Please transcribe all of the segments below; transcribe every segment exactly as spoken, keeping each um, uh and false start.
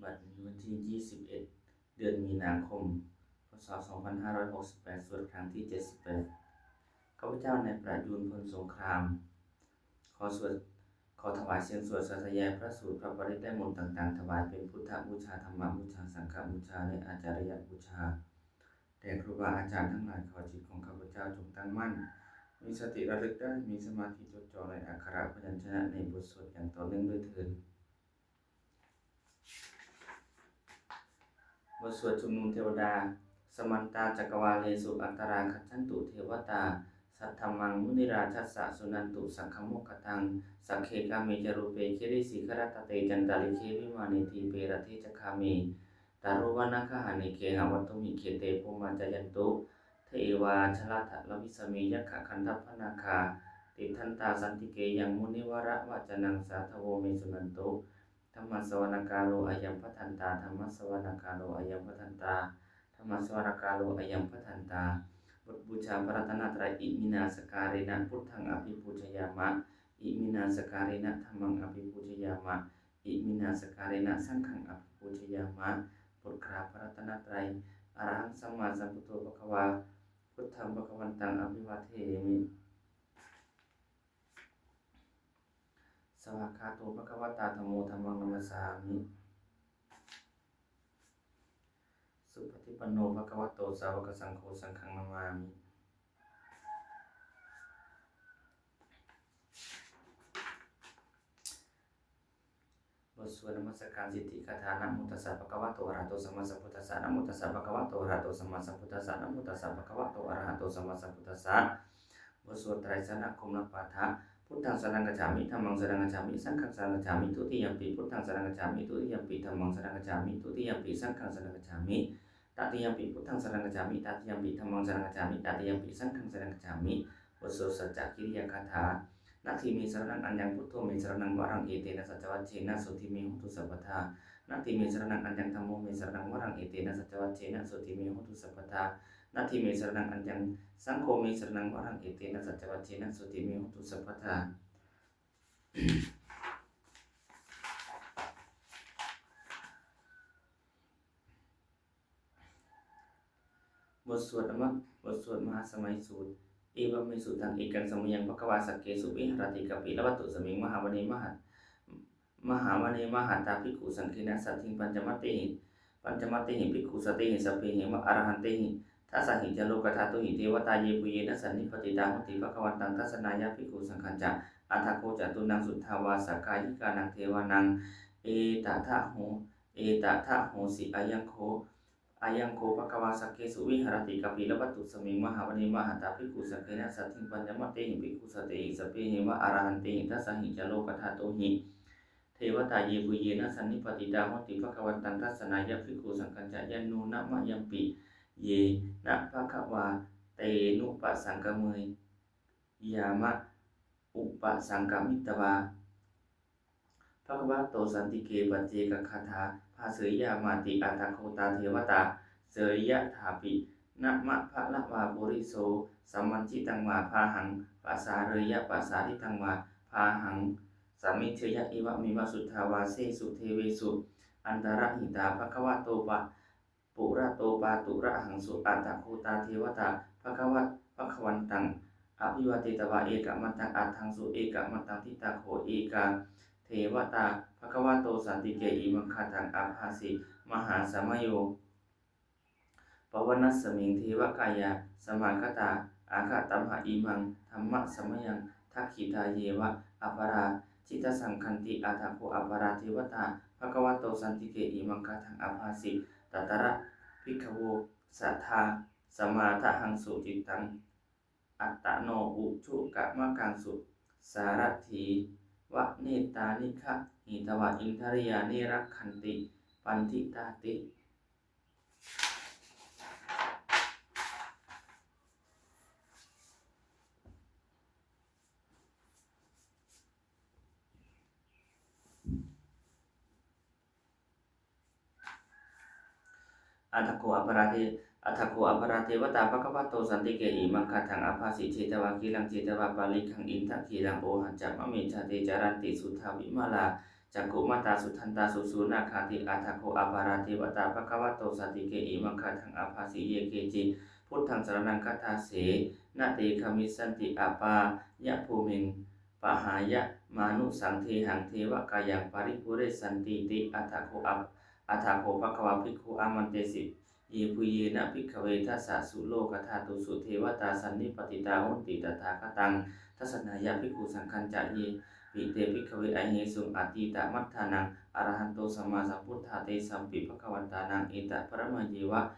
วันที่ยี่สิบเอ็ด เดือนมีนาคม พ.ศ. สองพันห้าร้อยหกสิบแปด สวดครั้งที่เจ็ดสิบแปด ข้าพเจ้านายประยูร พลสงคราม ขอสวด ขอถวายเสียงสวดสาธยายพระสูตรพระปริตรและมนต์ต่างๆ ถวายเป็นพุทธบูชา ธรรมบูชา สังฆบูชา และอาจาริยบูชา แด่ครูบาอาจารย์ทั้งหลาย ขอจิตของข้าพเจ้าจงตั้งมั่น มีสติระลึกได้ มีสมาธิจดจ่อในอักขระพยัญชนะในบทสวดอย่างต่อเนื่องด้วยเทอญ บทสวดชุมนุมเทวดา Samantā cakkavāḷesu atrāgacchantu devatā, saddhammaṃ munirājassa suṇantu saggamokkhadaṃ. Sagge kāme ca rūpe girisikharataṭe cantalikkhe vimāne, dīpe raṭṭhe ca gāme taruvanagahane gehavatthumhi khette, bhummā cāyantu devā jalathalavisame yakkhagandhabbanāgā, tiṭṭhantā santike yaṃ munivaravacanaṃ sādhavo me suṇantu. Dhammassavanakālo ayam bhadantā, dhammassavanakālo ayam bhadantā, dhammassavanakālo ayam bhadantā. บทบูชาพระรัตนตรัย Iminā sakkārena buddhaṃ abhipūjayāma, iminā sakkārena dhammaṃ abhipūjayāma, iminā sakkārena saṅghaṃ abhipūjayāma. บทกราบพระรัตนตรัย Arahaṃ sammāsambuddho bhagavā, buddhaṃ bhagavantaṃ abhivādemi. Svākkhāto bhagavatā dhammo, dhammaṃ namassāmi. Supaṭipanno bhagavato sāvakasaṅgho, saṅghaṃ namāmi. บทสวดนมัสการสิทธิคาถา Namo tassa bhagavato arahato sammāsambuddhassa. Namo tassa bhagavato arahato sammāsambuddhassa. Namo tassa bhagavato arahato sammāsambuddhassa. บทสวดไตรสรณคมนปาฐะ Buddhaṃ saraṇaṃ gacchāmi. Dhammaṃ saraṇaṃ gacchāmi. Saṅghaṃ saraṇaṃ gacchāmi. Dutiyampi buddhaṃ saraṇaṃ gacchāmi. Dutiyampi dhammaṃ saraṇaṃ gacchāmi. Dutiyampi saṅghaṃ saraṇaṃ gacchāmi. Tatiyampi buddhaṃ saraṇaṃ gacchāmi. Tatiyampi dhammaṃ saraṇaṃ gacchāmi. Tatiyampi saṅghaṃ saraṇaṃ gacchāmi. บทสวดสัจจกิริยาคาถา Natthi me saraṇaṃ aññaṃ, buddho me saraṇaṃ varaṃ, etena saccavajjena sotthi me hotu sabbadā. Natthi me saraṇaṃ aññaṃ, dhammo me saraṇaṃ varaṃ, etena saccavajjena sotthi me hotu sabbadā. Natthi me saraṇaṃ aññaṃ, saṅgho me saraṇaṃ varaṃ, etena saccavajjena sotthi me hotu sabbadā. บทสวดมะ- บทสวดมหาสมัยสูตร Evaṃ me sutaṃ. Ekaṃ samayaṃ bhagavā sakkesu viharati kapilavatthusmiṃ mahāvane mahat- mahāvane mahatā bhikkhusaṅghena saddhiṃ pañcamattehi pañcamattehi bhikkhusatehi sabbeheva arahantehi. Dasahi ca lokadhātūhi devatā yebhuyyena sannipatitā honti bhagavantaṃ dassanāya bhikkhusaṅghañca. Atha kho catunnaṃ suddhāvāsakāyikānaṃ devānaṃ etadaho- etadahosi: Ayaṃ kho, ayaṃ kho bhagavā sakkesu viharati kapilavatthusmiṃ mahāvane mahatā bhikkhusaṅghena saddhiṃ pañcamattehi bhikkhusatehi sabbeheva arahantehi. Dasahi ca lokadhātūhi devatā yebhuyyena sannipatitā honti bhagavantaṃ dassanāya bhikkhusaṅghañca. Yannūna mayampi yena bhagavā tenupasaṅkameyyāma, upasaṅkamitvā bhagavato santike paccekagāthā bhāseyyāmāti. Atha kho tā devatā seyyathāpi nāma balavā puriso sammiñjitaṃ vā bāhaṃ pasāreyya, pasāritaṃ vā bāhaṃ sammiñjeyya, evameva suddhāvāsesu devesu antarahitā bhagavato pa- purato pāturahaṃsu. Atha kho tā devatā bhagava- bhagavantaṃ abhivādetvā ekamantaṃ aṭṭhaṃsu. Ekamantaṃ ṭhitā kho ekā devatā bhagavato santike imaṃ gāthaṃ abhāsi: Mahāsamayo pavanasmiṃ devakāyā samāgatā, āgatamha imaṃ dhammasamayaṃ dakkhitāyeva aparājitasaṅghanti. Atha kho aparā devatā bhagavato santike imaṃ gāthaṃ abhāsi: Tatra bhikkhavo saddhā samādahaṃsu cittaṃ attano ujukamakaṃsu, sārathīva nettāni gahetvā indriyāni rakkhanti paṇḍitāti. Atha kho aparā de- atha kho aparā devatā bhagavato santike imaṃ gāthaṃ abhāsi: Chetvā khīlaṃ chetvā palighaṃ indakhīlaṃ ohaccamanejā, te caranti suddhā vimalā Cakkhumatā sudantā susunāgāti, athāgato aparā devatā bhagavato santike imaṃ gāthaṃ abhāsi: Ye keci buddhaṃ saraṇaṃ gatāse, na te gamissanti apāyabhūmiṃ, pahāya mānusaṃ dehaṃ devakāyaṃ paripūressantīti. Athāgato ap- athāgato bhagavā bhikkhū āmantesi: Yebhuyyena bhikkhave dasasu lokadhātūsu devatā sannipatitā honti tathāgataṃ dassanāya bhikkhusaṅghañca. Yepi te bhikkhave ahesuṃ atītamaddhānaṃ arahanto sammāsambuddhā, tesampi bhagavantānaṃ etaparamāyeva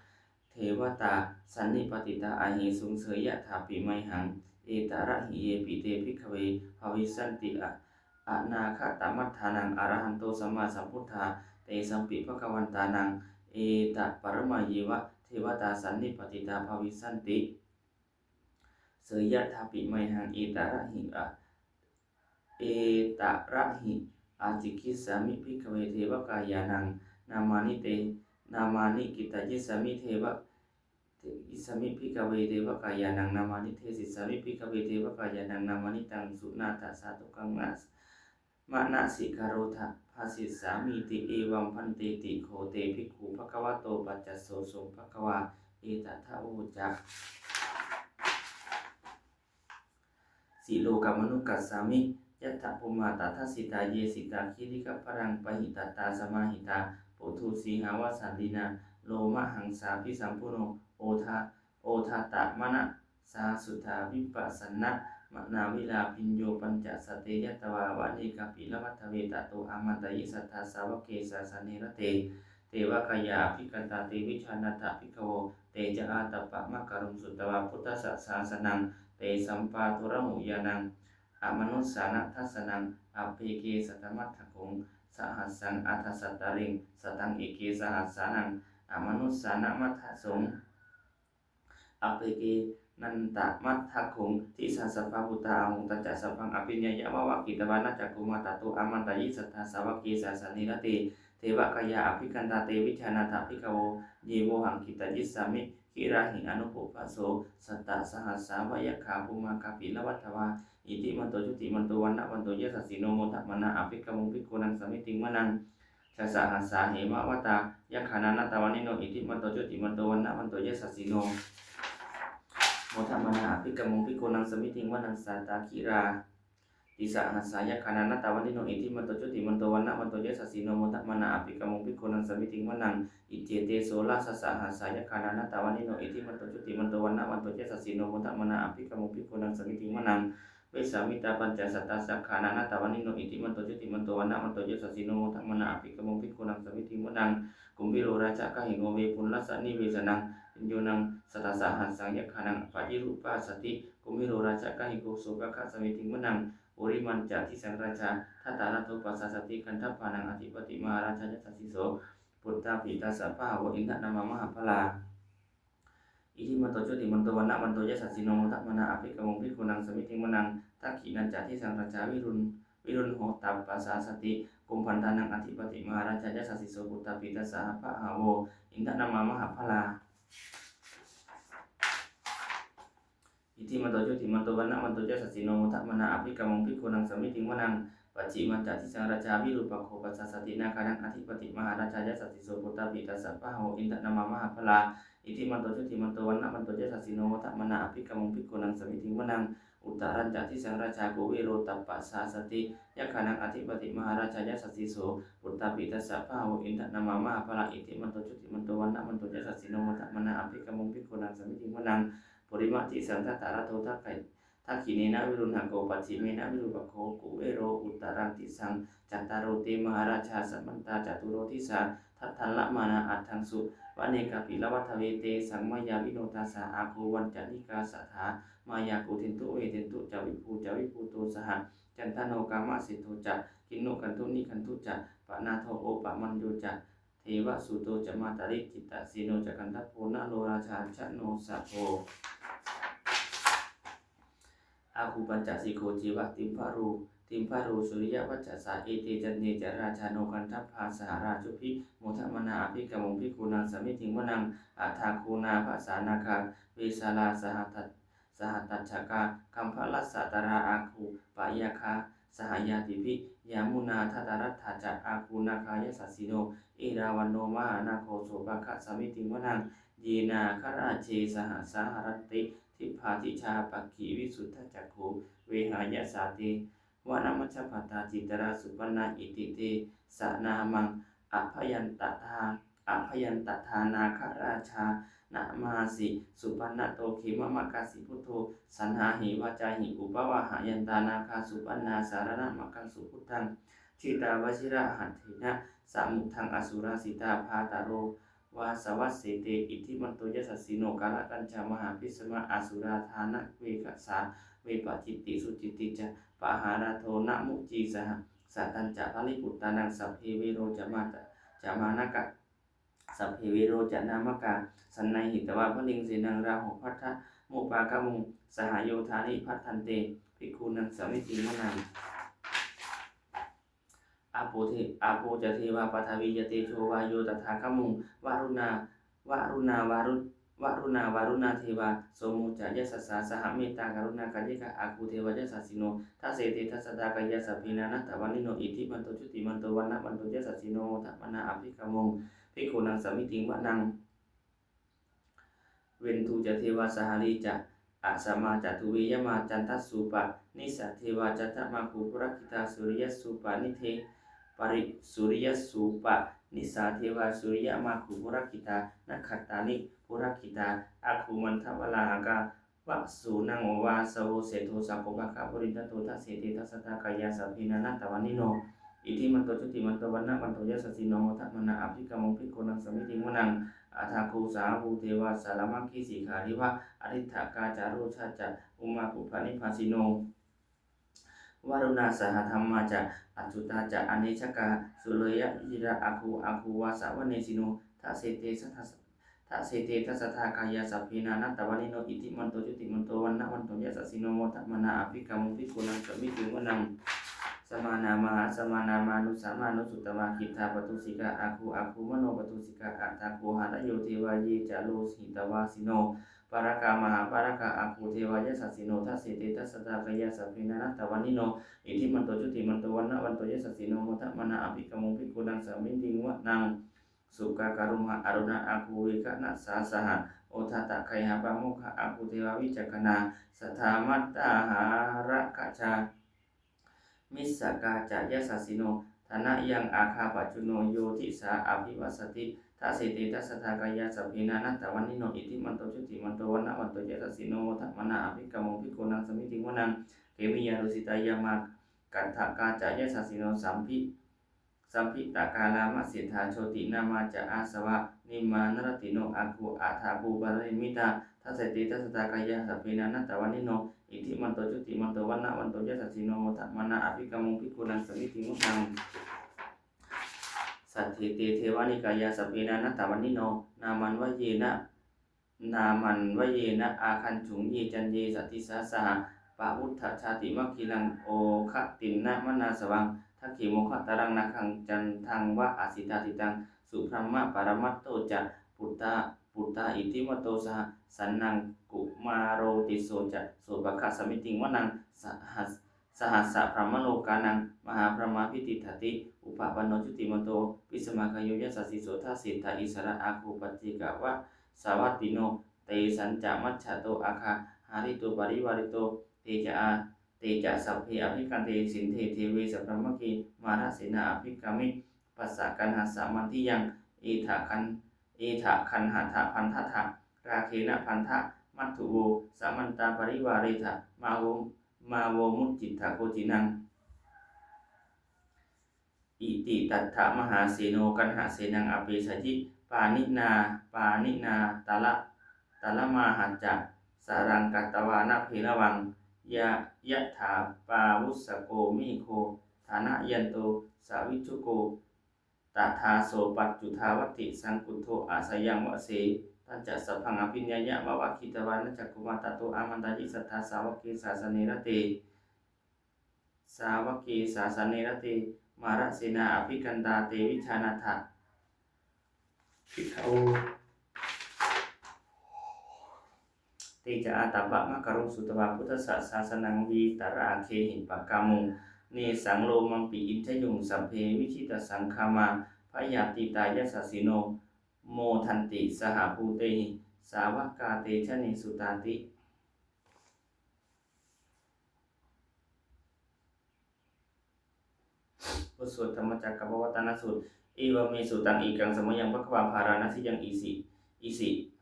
devatā sannipatitā ahesuṃ, seyyathāpi mayhaṃ etarahi. Yepi te bhikkhave bhavissanti a- anāgatamaddhānaṃ arahanto sammāsambuddhā, tesampi bhagavantānaṃ etaparamāyeva devatā sannipatitā bhavissanti, seyyathāpi mayhaṃ etarahi a- etarahi. Ācikkhissāmi bhikkhave devakāyānaṃ nāmāni, te nāmāni kittayissāmi deva- issāmi bhikkhave devakāyānaṃ nāmāni, desissāmi bhikkhave devakāyānaṃ nāmāni, taṃ suṇātha sādhukaṃ ma- manasikarotha bhāsissāmīti. Evaṃ bhanteti kho te bhikkhū bhagavato paccassosuṃ. Bhagavā etadavoca: Silokamanukassāmi, yattha bhummā tadassitā; ye sitā girigabbharaṃ, pahitattā samāhitā. Puthū sīhāva sallīnā, lomahaṃsābhisambhuno; odātamanasā suddhā, vippasannamanāvilā. Bhiyyo pañcasate ñatvā, vane kāpilavatthave; tato āmantayi satthā, sāvake sāsane rate. Devakāyā abhikkantā, te vijānātha bhikkhavo; te ca ātappamakaruṃ, sutvā buddhassa sāsanaṃ. Tesampāturahu ñāṇaṃ, amanussāna dassanaṃ; appeke satamaddakkhuṃ, sahassaṃ atha sattariṃ. Sataṃ eke sahassānaṃ, amanussānamaddasuṃ; appekenantamaddakkhuṃ, disā sabbā phuṭā ahuṃ. Tañca sabbaṃ abhiññāya, vavakkhitvāna cakkhumā; tato āmantayi satthā, sāvake sāsane rate. Devakāyā abhikkantā, te vijānātha bhikkhavo; ye vohaṃ kittayissāmi, girāhi anupubbaso. Sattasahassā va yakkhā, bhummā kāpilavatthavā; iddhimanto jutimanto, vaṇṇavanto yasassino; modamānā abhikkāmuṃ, bhikkhūnaṃ samitiṃ vanaṃ. Chasahassā hemavatā, yakkhā nānattavaṇṇino; iddhimanto jutimanto, vaṇṇavanto yasassino; modamānā abhikkāmuṃ, bhikkhūnaṃ samitiṃ vanaṃ. Sātāgirā tisahassā, yakkhā nānattavaṇṇino; iddhimanto jutimanto, vaṇṇavanto yasassino; modamānā abhikkāmuṃ, bhikkhūnaṃ samitiṃ vanaṃ. Iccete soḷasasahassā, yakkhā nānattavaṇṇino; iddhimanto jutimanto, vaṇṇavanto yasassino; modamānā abhikkāmuṃ, bhikkhūnaṃ samitiṃ vanaṃ. Vessāmittā pañcasatā, yakkhā nānattavaṇṇino; iddhimanto jutimanto, vaṇṇavanto yasassino; modamānā abhikkāmuṃ, bhikkhūnaṃ samitiṃ vanaṃ. Kumbhīro rājagahiṃgo, vepullassa nivesanaṃ; bhiyyo naṃ satasahassaṃ, yakkhānaṃ payirupāsati; kumbhīro rājagahiṃgo, sopāga samitiṃ vanaṃ. Purimañca disaṃ rājā, dhataraṭṭho pasāsati; gandhabbānaṃ ādhipati, mahārājā yasassi so. Puttāpi tassa bahavo, indanāmā mahabbalā. Iddhimanto jutimanto, vaṇṇavanto yasassino; modamānā abhikkāmuṃ, bhikkhūnaṃ samitiṃ vanaṃ. Dakkhiṇañca disaṃ rājā, virūḷho tappasāsati; kumbhaṇḍānaṃ ādhipati, mahārājā yasassi so. Puttāpi tassa bahavo, indanāmā mahabbalā. Iddhimanto jutimanto, vaṇṇavanto yasassino; modamānā abhikkāmuṃ, bhikkhūnaṃ samitiṃ vanaṃ. Pacchimañca disaṃ rājā, virūpakkho pasāsati; nāgānaṃ ādhipati, mahārājā yasassi so. Puttāpi tassa bahavo, indanāmā mahabbalā. Iddhimanto jutimanto, vaṇṇavanto yasassino; modamānā abhikkāmuṃ, bhikkhūnaṃ samitiṃ vanaṃ. Uttarañca disaṃ rājā, kuvero tappasāsati; yakkhānaṃ ādhipati, mahārājā yasassi so. Puttāpi tassa bahavo, indanāmā mahabbalā. Iddhimanto jutimanto, vaṇṇavanto yasassino; modamānā abhikkāmuṃ, bhikkhūnaṃ samitiṃ vanaṃ. Purimadisaṃ dhataraṭṭho, dakkhiṇena virūḷhako; pacchimena virūpakkho, kuvero uttaraṃ disaṃ. Cattāro te mahārājā, samantā caturo disā; daddallamānā aṭṭhaṃsu, vane kāpilavatthave. Tesaṃ māyāvino dāsā, āgū vañcanikā saṭhā; māyā kuṭeṇḍu veṭeṇḍu ca, viṭū ca viṭuṭo saha. Candano kāmaseṭṭho ca, kinnughaṇḍu nighaṇḍu ca; panādo opamañño ca, devasūto ca mātali. Cittaseno ca gandhabbo, naḷorājā janosabho. Āgū pañcasikho ceva, timbarū timbarū suriyavacchasā; ete caññe ca rājāno, gandhabbā saha rājubhi; modamānā abhikkāmuṃ, bhikkhūnaṃ samitiṃ vanaṃ. Athāgū nābhasā nāgā, vesālā saha ta- sahatacchakā; kambalassatarā āgū, pāyāgā saha ñātibhi. Yāmunā dhataraṭṭhā ca āgū nāgā yasassino, erāvaṇo mahānāgo sopāga samitiṃ vanaṃ. Ye nāgarāje sahasā haranti dibbā dijā pakkhi visuddhacakkhū, vehāyasā te vanamajjhapattā citrā supaṇṇā iti tesa nāmaṃ. Abhayantadā abhayantadā nāgarājānamāsi, supaṇṇato khemamakāsi buddho, saṇhāhi vācāhi upavhayantā nāgā supaṇṇā saraṇamakaṃsu buddhaṃ. Jitā vajirahatthena samuddaṃ asurā sitā, bhātaro vāsavassete iddhimanto yasassino. Kālakañjā mahābhismā asurā dānaveghasā, vepacitti sucitti ca pahārādo namucī saha. Satañca baliputtānaṃ sabbe veroca mātā ca mānakā, sabbe verocanāmakā sannayhitvā baliṃ senaṃ rāhubhaddamupāgamuṃ, saha yodāni bhaddante bhikkhūnaṃ samitiṃ vanaṃ. Āpo de āpo ca devā paṭhavī ca tejo vāyo tadāgamuṃ, varuṇā varuṇā varu varuṇā varuṇā devā somo ca yasasā saha, mettākaruṇākāyikā āgū devā yasassino. Dasete dasadhā kāyā sabbe nānattavaṇṇino, iddhimanto jutimanto vaṇṇavanto yasassino, modamānā abhikkāmuṃ bhikkhūnaṃ samitiṃ vanaṃ. Veṇḍū ca devā sahalī ca asamā ca duve yamā, candassūpanisā devā candamāgū purakkhitā, suriyassūpanidhe pari suriyassūpanisā devā suriyamāgū purakkhitā, nakkhattāni purakkhitā āgū mandavalāhakā, vasūnaṃ vāsavo seṭṭho sakkopāga purindado. Dasete dasadhā kāyā sabbe nānattavaṇṇino, iddhimanto jutimanto vaṇṇavanto yasassino, modamānā abhikkāmuṃ bhikkhūnaṃ samitiṃ vanaṃ. Athāgū sahabhū devā jalamaggisikhāriva, ariṭṭhakā ca rojā ca ummāpupphanibhāsino, varuṇā sahadhammā ca accutā ca anejakā, sūleyyarucirā āgū āgū vāsavanesino. Dasete dasadhā Dasete dasadhā kāyā sabbe nānattavaṇṇino, iddhimanto jutimanto vaṇṇavanto yasassino, modamānā abhikkāmuṃ bhikkhūnaṃ samitiṃ vanaṃ. Samānā mahāsamānā mānusā mānusuttamā, khiḍḍāpadosikā āgū āgū manopadosikā, athāgū harayo devā ye ca lohitavāsino, pāragā mahāpāragā āgū devā yasassino. Dasete dasadhā kāyā sabbe nānattavaṇṇino, iddhimanto jutimanto vaṇṇavanto yasassino, modamānā abhikkāmuṃ bhikkhūnaṃ samitiṃ vanaṃ. Sukkā karumhā aruṇā āgū veghanasā saha, odātagayhā pāmokkhā āgū devā vicakkhaṇā, sadāmattā hāragajā missakā ca yasassino. Thanayaṃ āgā pajjunno yo disā abhivassati. Dasete dasadhā kāyā sabbe nānattavaṇṇino, iddhimanto jutimanto vaṇṇavanto yasassino, modamānā abhikkāmuṃ bhikkhūnaṃ samitiṃ vanaṃ. Khemiyā tusitā yāmā kaṭṭhakā ca yasassino, sambhi sambhitakārā maseṭṭhā jotināmā ca āsavā, nimmānaratino āgū athāgū paranimmitā. Dasete dasadhā kāyā sabbe nānattavaṇṇino, iddhimanto jutimanto vaṇṇavanto yasassino, modamānā abhikkāmuṃ bhikkhūnaṃ samitiṃ vanaṃ. Saṭṭhete devanikāyā sabbe nānattavaṇṇino, nāmanvayena nāmanvayena āgañchuṃ ye caññe sadisā saha. Pavutthajātimakhilaṃ oghatiṇṇamanāsavaṃ, dakkhemoghataraṃ nāgaṃ candaṃva asitātitaṃ. Subrahmā paramatto ca puttā puttā iddhimato saha, sanaṅkumāro tisso ca sopāga samitiṃ vanaṃ. Sahas Sahassabrahmalokānaṃ mahābrahmābhitiṭṭhati, upapanno jutimanto bhismākāyo yasassi so. Dasettha issarā āgū paccekavasavattino, tesañca majjhato āgā hārito parivārito. Te ca ā- te ca sabbe abhikkante sinde deve sabrahmake, mārasenā abhikkāmi passa kaṇhassa mandiyaṃ. Etha kaṇ- etha kaṇhatha bandhatha rāgena bandhamatthu vo, samantā parivāretha mā vo mā vo muñcittha koci naṃ. Iti tattha mahāseno kaṇhasenaṃ apesayi, pāṇinā pāṇinā tala talamāhacca, saraṃ katvāna bheravaṃ. Ya yathā pāvussako thanayanto savijjuko, tadā so paccudāvatti saṅkuddho asayaṃvase. Tañca sabbaṃ abhiññāya vavakkhitvāna cakkhumā, tato āmantayi satthā sāvake sāsane rate. Sāvake sāsane rate mārasenā abhikkantā, te vijānātha bhikkhavo. Te ca ātappamakaruṃ sutvā buddhassa sāsanaṃ, vītarāgehi pakkāmuṃ nesaṃ lomampi iñjayuṃ. Sabbe vijitasaṅgāmā bhayātītā yasassino, modanti saha bhūtehi sāvakā te janesutāti. บทสวด Dhammacakkappavattanasutta. Evaṃ me sutaṃ. Ekaṃ samayaṃ bhagavā bārāṇasiyaṃ isi, isi,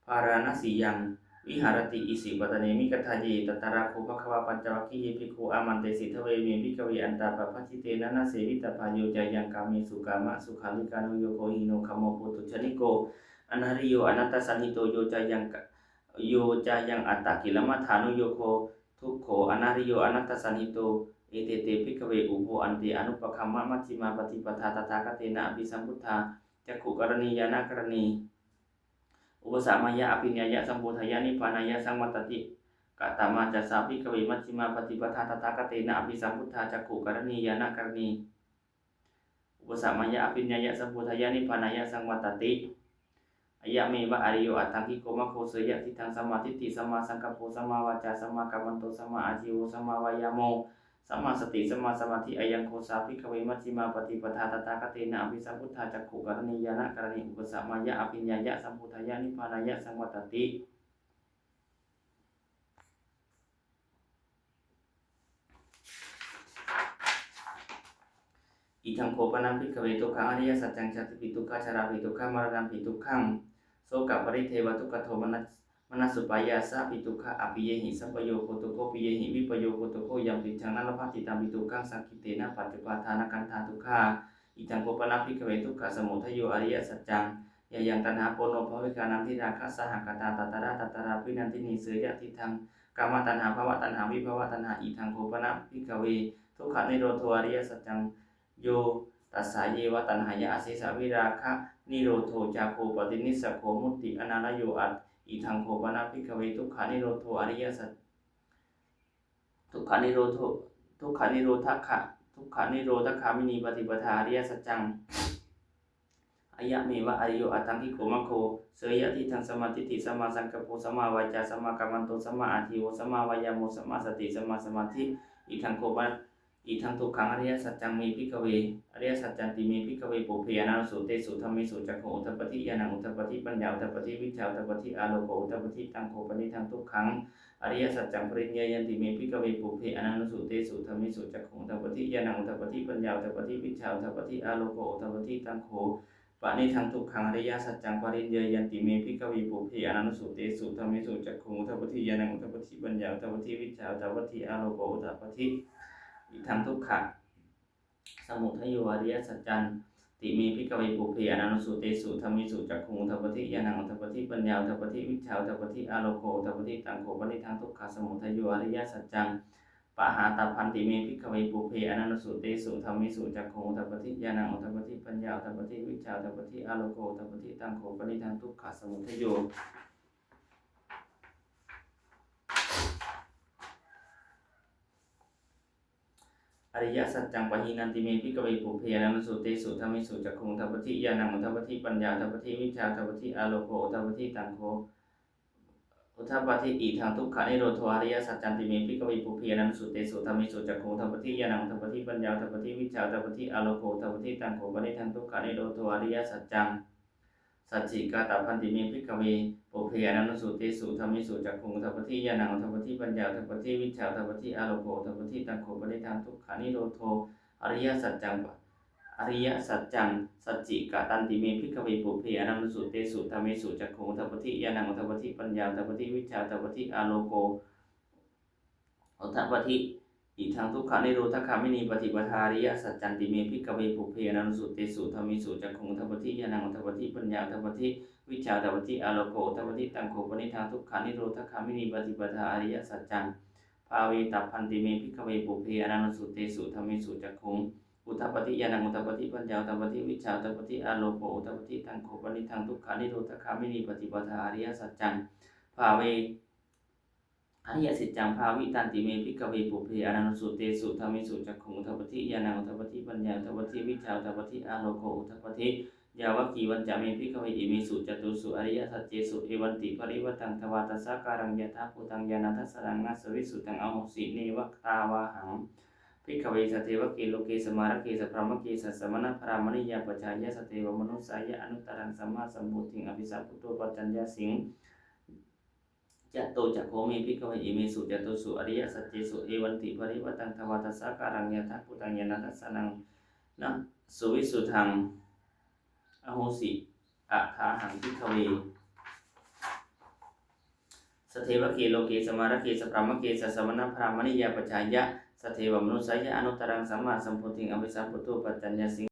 bārāṇasiyaṃ viharati isipatane migadāye. Tatra kho bhagavā pañcavaggiye bhikkhū āmantesi: Dveme, bhikkhave, antā pabbajitena na sevitabbā. Yo cāyaṃ kāmesu kāmasukhallikānuyogo hīno gammo pothujjaniko anariyo anatthasañhito, yo cāyaṃ ka-, yo cāyaṃ attakilamathānuyogo dukkho anariyo anatthasañhito. Ete te, bhikkhave, ubho ante anupagamma majjhimā paṭipadā tathāgatena abhisambuddhā cakkhukaraṇī ñāṇakaraṇī upasamāya abhiññāya sambodhāya nibbānāya saṃvattati. Katamā ca sā, bhikkhave, majjhimā paṭipadā tathāgatena abhisambuddhā cakkhukaraṇī ñāṇakaraṇī upasamāya abhiññāya sambodhāya nibbānāya saṃvattati? Ayameva ariyo aṭṭhaṅgiko maggo, seyyathīdaṃ: sammādiṭṭhi sammāsaṅkappo sammāvācā sammākammanto sammāājīvo sammāvāyāmo sammāsati sammāsamādhi. Ayaṃ kho sā, bhikkhave, majjhimā paṭipadā tathāgatena abhisambuddhā cakkhukaraṇī ñāṇakaraṇī upasamāya abhiññāya sambodhāya nibbānāya saṃvattati. Idaṃ kho pana, bhikkhave, dukkhaṃ ariyasaccaṃ: jātipi dukkhā, jarāpi dukkhā, maraṇampi dukkhaṃ, sokaparidevadukkhadomana- manasupāyāsāpi dukkhā, appiyehi sampayogo dukkho, piyehi vippayogo dukkho, yampicchaṃ na labhati tampi dukkhaṃ, saṅkhittena pañcupādānakkhandhā dukkhā. Idaṃ kho pana, bhikkhave, dukkhasamudayo ariyasaccaṃ: yāyaṃ taṇhā ponobbhavikā nandirāgasahagatā tatra tatrābhinandinī, seyyathīdaṃ: kāmataṇhā bhavataṇhā vibhavataṇhā. Idaṃ kho pana, bhikkhave, dukkhanirodho ariyasaccaṃ: yo tassāyeva taṇhāya asesavirāganirodho cāgo paṭinissaggo mutti anālayo. Idaṃ kho pana, bhikkhave, dukkhanirodho ariyasaccaṃ dukkhanirodho dukkhanirodhaka dukkhanirodhagāminī paṭipadā ariyasaccaṃ: ayameva ariyo aṭṭhaṅgiko maggo, seyyathīdaṃ: sammādiṭṭhi sammāsaṅkappo sammāvācā sammākammanto sammāājīvo sammāvāyāmo sammāsati sammāsamādhi. Idaṃ kho pana, idaṃ dukkhaṃ ariyasaccaṃ me, bhikkhave, ariyasaccanti me, bhikkhave, pubbe ananussutesu dhammesu cakkhuṃ udapādi ñāṇaṃ udapādi paññā udapādi vijjā udapādi āloko udapādi. Taṃ kho panidaṃ dukkhaṃ ariyasaccaṃ pariññeyyanti me, bhikkhave, pubbe ananussutesu dhammesu cakkhuṃ udapādi ñāṇaṃ udapādi paññā udapādi vijjā udapādi āloko udapādi. Taṃ kho panidaṃ dukkhaṃ ariyasaccaṃ pariññeyyanti me, bhikkhave, pubbe ananussutesu dhammesu cakkhuṃ udapādi ñāṇaṃ udapādi paññā udapādi vijjā udapādi āloko udapādi. Idaṃ dukkhasamudayo ariyasaccanti me, bhikkhave, pubbe ananussutesu dhammesu cakkhuṃ udapādi ñāṇaṃ udapādi paññā udapādi vijjā udapādi āloko udapādi. Taṃ kho panidaṃ dukkhasamudayo ariyasaccaṃ pahātabbanti me, bhikkhave, pubbe ananussutesu dhammesu cakkhuṃ udapādi ñāṇaṃ udapādi paññā udapādi vijjā udapādi āloko udapādi. Taṃ kho panidaṃ dukkhasamudayo ariyasaccaṃ pahīnanti me, bhikkhave, pubbe ananussutesu dhammesu cakkhuṃ udapādi ñāṇaṃ udapādi paññā udapādi vijjā udapādi āloko udapādi. Taṃ kho udapādi. Idaṃ dukkhanirodho ariyasaccanti me, bhikkhave, pubbe ananussutesu dhammesu cakkhuṃ udapādi ñāṇaṃ udapādi paññā udapādi vijjā udapādi āloko udapādi. Taṃ kho panidaṃ dukkhanirodho ariyasaccaṃ sacchikatabbanti me, bhikkhave, pubbe ananussutesu dhammesu cakkhuṃ udapādi ñāṇaṃ udapādi paññā udapādi vijjā udapādi āloko udapādi. Taṃ kho panidaṃ dukkhanirodho ariyasaccaṃ ariyasaccaṃ sacchikatanti me, bhikkhave, pubbe ananussutesu dhammesu cakkhuṃ udapādi ñāṇaṃ udapādi paññā udapādi vijjā udapādi āloko udapādi. Idaṃ dukkhanirodhagāminī paṭipadā ariyasaccanti me, bhikkhave, pubbe ananussutesu dhammesu cakkhuṃ udapādi ñāṇaṃ udapādi paññā udapādi vijjā udapādi āloko udapādi. Taṃ kho panidaṃ dukkhanirodhagāminī paṭipadā ariyasaccaṃ bhāvetabbanti me, bhikkhave, pubbe ananussutesu dhammesu cakkhuṃ udapādi ñāṇaṃ udapādi paññā udapādi vijjā udapādi āloko udapādi. Taṃ kho panidaṃ dukkhanirodhagāminī paṭipadā ariyasaccaṃ bhāve ariyasaccaṃ bhāvitanti me, bhikkhave, pubbe ananussutesu dhammesu cakkhuṃ udapādi ñāṇaṃ udapādi paññā udapādi vijjā udapādi āloko udapādi. Yāvakīvañca me, bhikkhave, imesu catūsu ariyasaccesu evantiparivaṭṭaṃ dvādasākāraṃ yathābhūtaṃ ñāṇadassanaṃ na suvisuddhaṃ ahosi, neva tāvāhaṃ bhikkhave sadevake loke samārake sabrahmake sassamaṇabrāhmaṇiyā pajāya sadevamanussāya anuttaraṃ sammāsambodhiṃ abhisambuddho paccaññāsiṃ. Yato ca kho me bhikkhave imesu catūsu ariyasaccesu evantiparivaṭṭaṃ dvādasākāraṃ yathābhūtaṃ ñāṇadassanaṃ na suvisuddhaṃ ahosi, athāhaṃ bhikkhave sadevake loke samārake sabrahmake sassamaṇabrāhmaṇiyā pajāya sadevamanussāya anuttaraṃ sammāsambodhiṃ abhisambuddho paccaññāsiṃ.